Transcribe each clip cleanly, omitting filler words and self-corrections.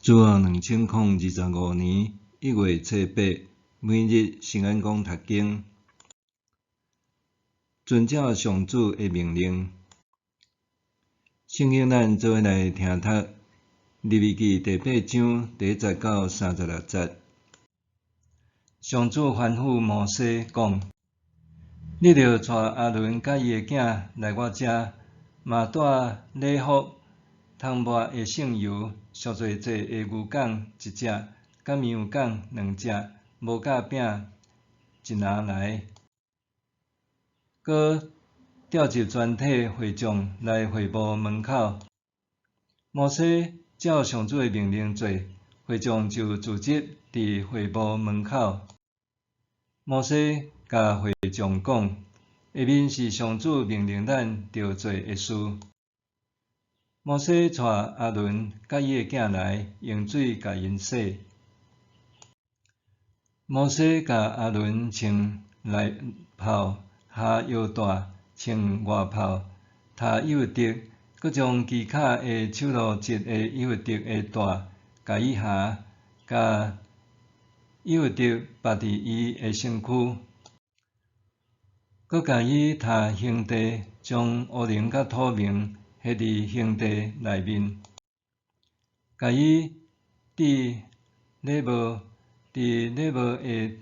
主後2025年1月初八，每日聖安講讀經，遵照上主的命令。聖經咱做伙來聽讀利未記第八章第一節到36節。上主吩咐摩西講：你著帶亞倫佮伊的囝來我遮，嘛帶禮服、塗抹的聖油、贖罪祭的牛犅一隻，佮綿羊犅兩隻，無酵餅一籃來。閣召集全體會眾來會幕門口。摩西照上主的命令做，會眾就聚集佇會幕門口。摩西共會眾講：下面是上主命令咱著做的事。摩西帶亞倫佮伊的囝來，用水共𪜶洗。摩西共亞倫穿內袍、繫腰帶、穿外袍、疊以弗得，閣將機巧的手路織的以弗得的帶共伊繫，共以弗得縛佇伊的身軀，閣共伊疊胸帶，將烏龍佮土明繫佇胸帶內面，共伊戴禮帽，佇禮帽的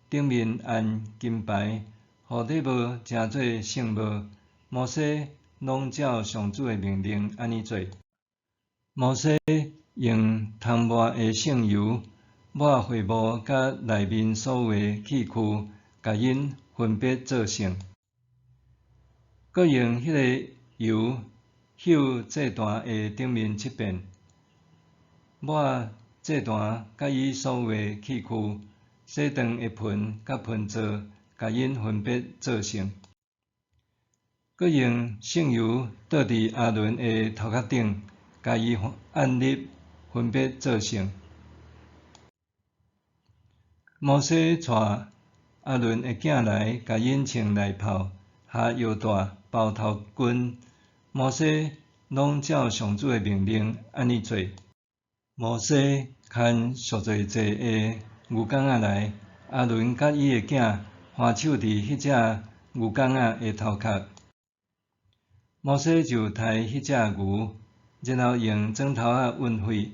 頂面按金牌，予禮帽成做聖帽。摩西攏照上主的命令按呢做。摩西用塗抹的聖油抹會幕佮內面所有的器具，共𪜶分別做聖。閣用彼个油溼祭壇的頂面七遍，抹祭壇佮伊所有的器具、洗頓的盆佮盆座，共𪜶分別做聖。閣用聖油倒佇亞倫的頭殼頂，共伊按立分別做聖。摩西帶亞倫的囝來，共𪜶穿內袍、繫腰帶、包頭巾。摩西攏照上主的命令按呢做。摩西牽贖罪祭的牛犅仔來，亞倫佮伊的囝還手佇彼隻牛犅仔的頭殼。摩西就刣彼隻牛，然後用磚頭仔勻血，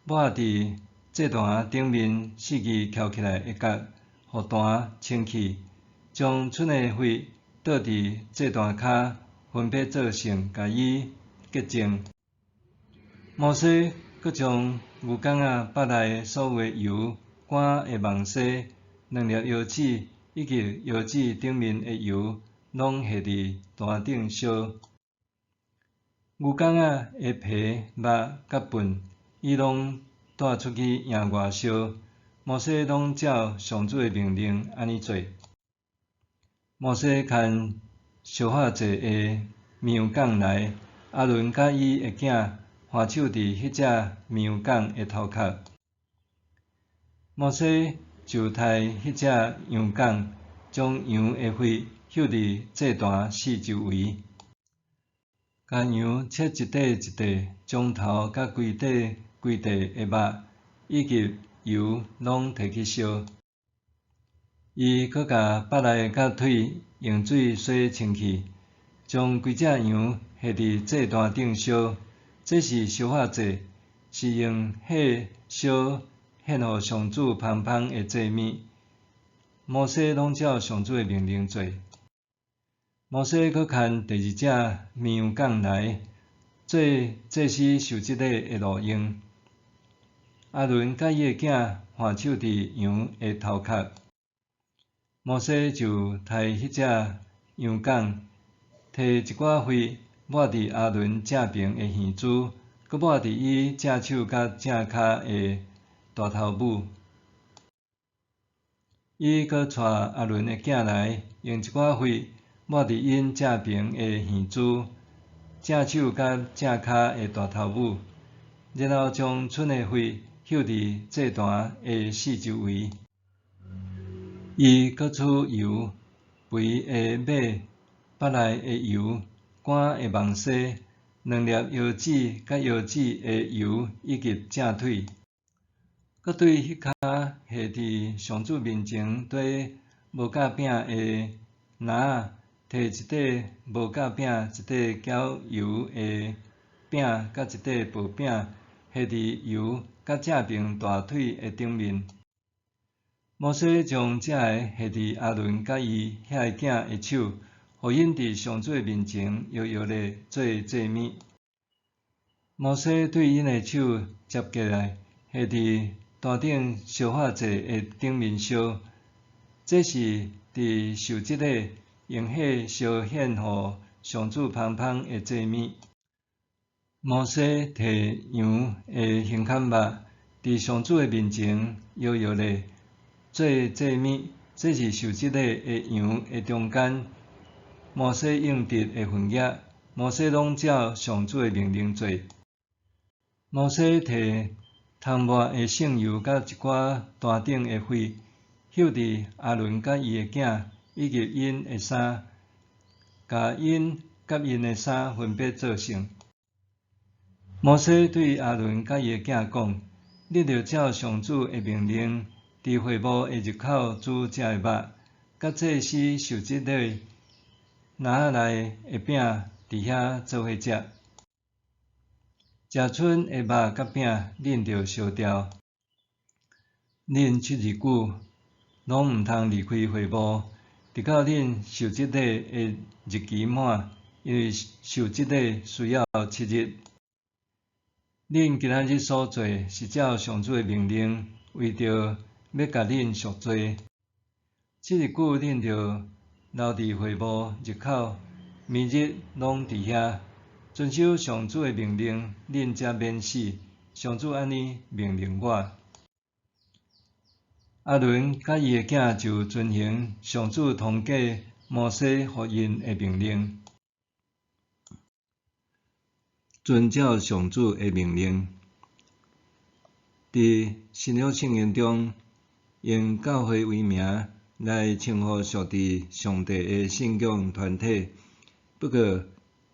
抹佇祭壇頂面四支翹起來的角，予壇清氣，將賰的血倒佇祭壇跤，分別做聖，共伊潔淨。摩西閣將牛犅仔腹內所有的油、肝的網紗、兩粒腰子以及腰子頂面的油，攏下佇壇頂燒。牛犅仔的皮、肉佮糞，伊攏帶出去營外燒。摩西攏照上主的命令按呢做。摩西牽燒化祭的綿羊犅來，亞倫佮伊的囝還手佇彼隻綿羊犅的頭殼。摩西就刣彼隻羊犅，將羊的血溼佇祭壇四周圍，共羊切一塊一塊，將頭佮規塊規塊的肉以及油攏提去燒。伊閣共腹內佮腿用水洗清氣，將規隻羊下佇祭壇頂燒。這是燒化祭，是用火燒獻予上主芳香的祭物。摩西攏照上主的命令做。摩西閣牽第二隻綿羊犅來，做祭司受洗禮的路用。亞倫佮伊的囝還手佇羊的頭殼。摩西就刣彼隻羊犅，提一寡血抹佇亞倫正爿的耳珠，閣抹佇伊正手佮正跤的大頭拇。伊閣帶亞倫的囝來，用一寡血抹佇𪜶正爿的耳珠、正手佮正跤的大頭拇，然後將賰的血溼佇祭壇的四周圍。伊閣取油、肥的馬、腹內的油、肝的網紗，兩粒腰子佮腰子的油以及正腿。閣對彼跤下佇上主面前綴無酵餅的籃仔，提一塊無酵餅、一塊攪油的餅佮一塊薄餅，下佇油佮正爿大腿的頂面。摩西將這个下佇亞倫佮伊遐个囝的手，予𪜶佇上主的面前搖搖咧做祭物。摩西對𪜶的手接過來，下佇壇頂燒火祭的頂面燒，這是佇受這禮用火燒獻予上主芳香的祭物。摩西提羊的胸坎肉，佇上主的面前搖搖咧做祭物，這是受這禮的羊的中間，摩西應得的份額。摩西攏照上主的命令做。摩西提塗抹的聖油佮一寡壇頂的血，搝佇亞倫佮伊的囝以及𪜶的衫，共𪜶佮𪜶的衫分別做聖。摩西對亞倫佮伊的囝講：恁著照上主的命令，佇會幕的入口煮這个肉，佮祭司受這禮籃仔內的餅佇遐做伙食。食賰的肉佮餅，恁著燒掉。恁七日久，攏毋通離開會幕，直到恁受這禮的日期滿，因為受這禮需要七日。恁今仔日所做，是照上主的命令，為著欲共恁贖罪。七日久，恁著留佇會幕入口，暝日攏佇遐，遵守上主的命令，恁才免死。上主按呢命令我。亞倫佮伊的囝就遵行上主通過摩西予𪜶的命令，遵照上主的命令。佇新約聖經中，用教會為名來稱呼屬佇上帝的信仰團體。不過，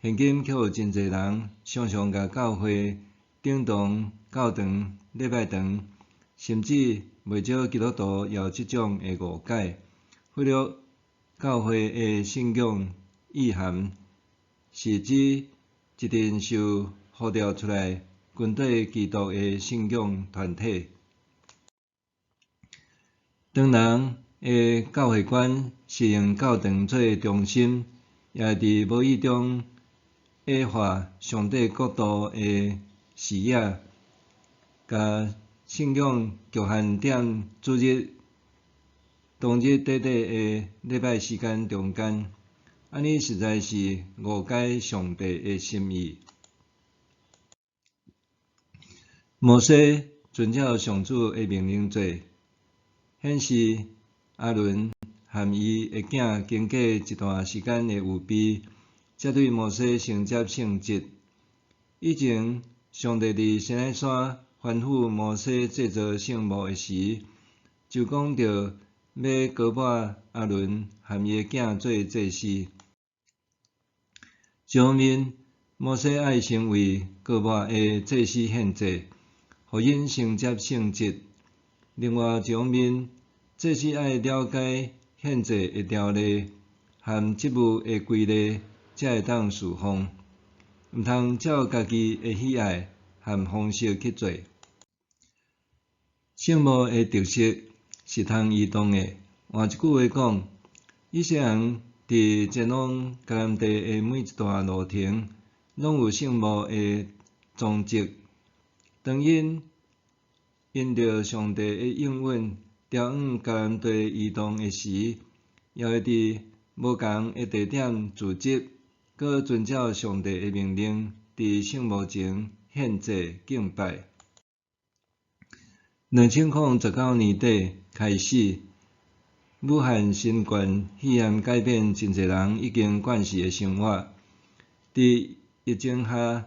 現今卻有真濟人常常共教會等同教堂、禮拜堂，甚至袂少基督徒也有這種的誤解，忽略教會的信仰意涵，是指一陣受呼召出來跟綴基督的信仰團體。唐人的教會觀是用教堂做中心，也會佇無意中矮化上帝國度的視野，共信仰局限佇主日當日短短的禮拜時間中間，按呢實在是誤解上帝的心意。摩西遵照上主的命令做，顯示亞倫和伊的囝經過一段時間的預備，才對摩西承接聖職。以前，上帝佇西奈山吩咐摩西製造聖幕的時，就講著欲膏抹亞倫和伊的囝做祭司。一方面，摩西愛先為膏抹的祭司獻祭，予𪜶承接聖職；另外一方面，祭司愛了解獻祭的條例和職務的規例，才會當事奉，毋通照家己的喜愛和方式去做。聖幕的特色是通移動的，換一句話講，以色列人佇前往迦南地的每一段路程，攏有聖幕的蹤跡。當𪜶因著上帝的應允，朝往迦南地移動的時，也會佇無仝的地點駐紮，閣遵照上帝的命令，佇聖幕前獻祭敬拜。2019年底開始，武漢新冠肺炎改變真濟人已經慣勢的生活。佇疫情下，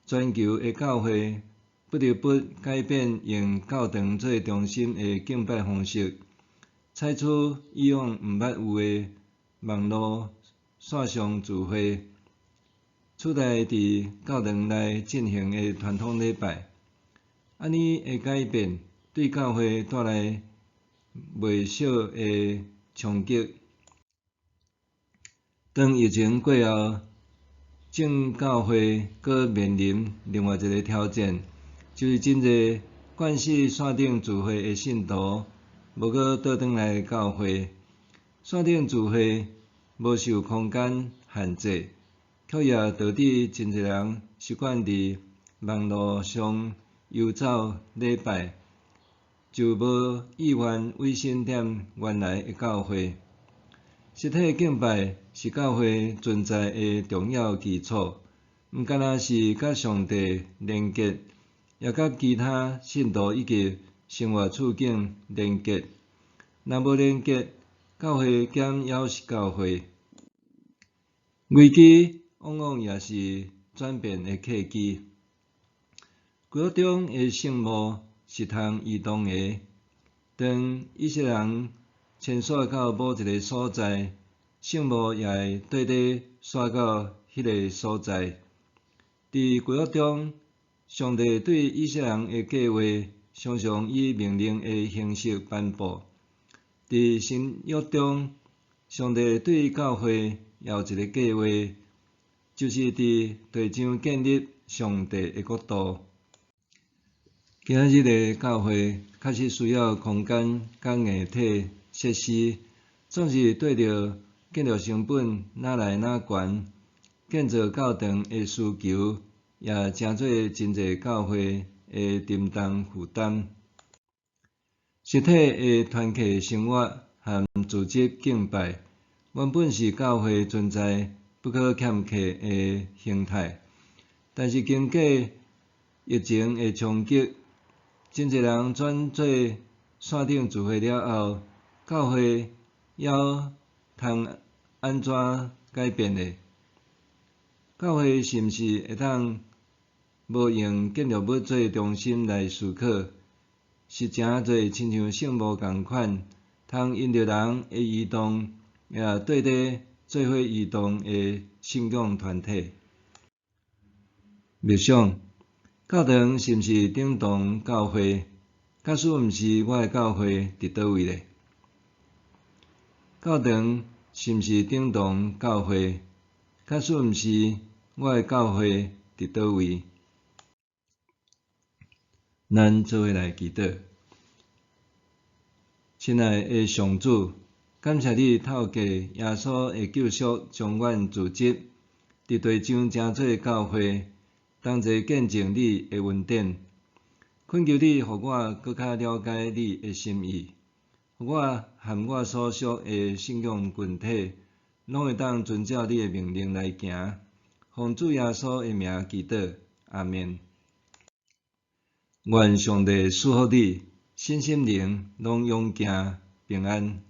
全球的教會不得不改變用教堂做中心的敬拜方式，採取以往毋捌有的網路線上聚會。取代佇教堂內進行的傳統禮拜。按呢的改變，對教會帶來袂小的衝擊。當疫情過後，眾教會閣面臨另外一个挑戰，就是真濟慣勢線頂聚會的信徒，無閣倒轉來教會。線頂聚會無受空間限制，卻也導致真濟人習慣佇網路上遊走禮拜，就無意願委身踮原來的教會。實體敬拜是教會存在的重要基礎，毋干焦是佮上帝連結，也佮其他信徒以及生活處境連結。若無連結，教會敢猶是教會？危機往往也是轉變的契機。舊約中的聖幕是通移動的，當以色列人遷徙到某一个所在，聖幕也會綴綴徙到彼个所在。佇舊約中，上帝對以色列人的計畫常常以命令的形式頒布。佇新約中，上帝對教會也有一个計畫，就是佇地上建立上帝的國度。今仔日的教會確實需要空間佮硬體設施，總是綴著建築成本若來若懸，建造教堂的需求也成做真濟教會的沉重負擔。實體的團契生活和組織敬拜，原本是教會存在不可欠缺的形態，但是經過疫情的衝擊，真濟人轉做線頂聚會了後，教會猶通按怎改變呢？教會是毋是會當無用建築物做中心來思考，是誠做親像聖幕仝款，通因著人的移動，也綴綴做伙移動的信仰團體。默想，教堂是毋是等同教會？假使毋是，我的教會佇佗位咧？教堂是毋是等同教會？假使毋是，我的教會佇佗位？咱做伙來祈禱。親愛的上主，感謝你透過耶穌的救贖，將阮組織佇地上成做教會，同齊見證你的恩典。懇求你，予我閣較了解你的心意，予我和我所屬的信仰群體，攏會當遵照你的命令來行。奉主耶穌的名祈禱，阿們。願上帝賜福你，身心靈攏勇健平安。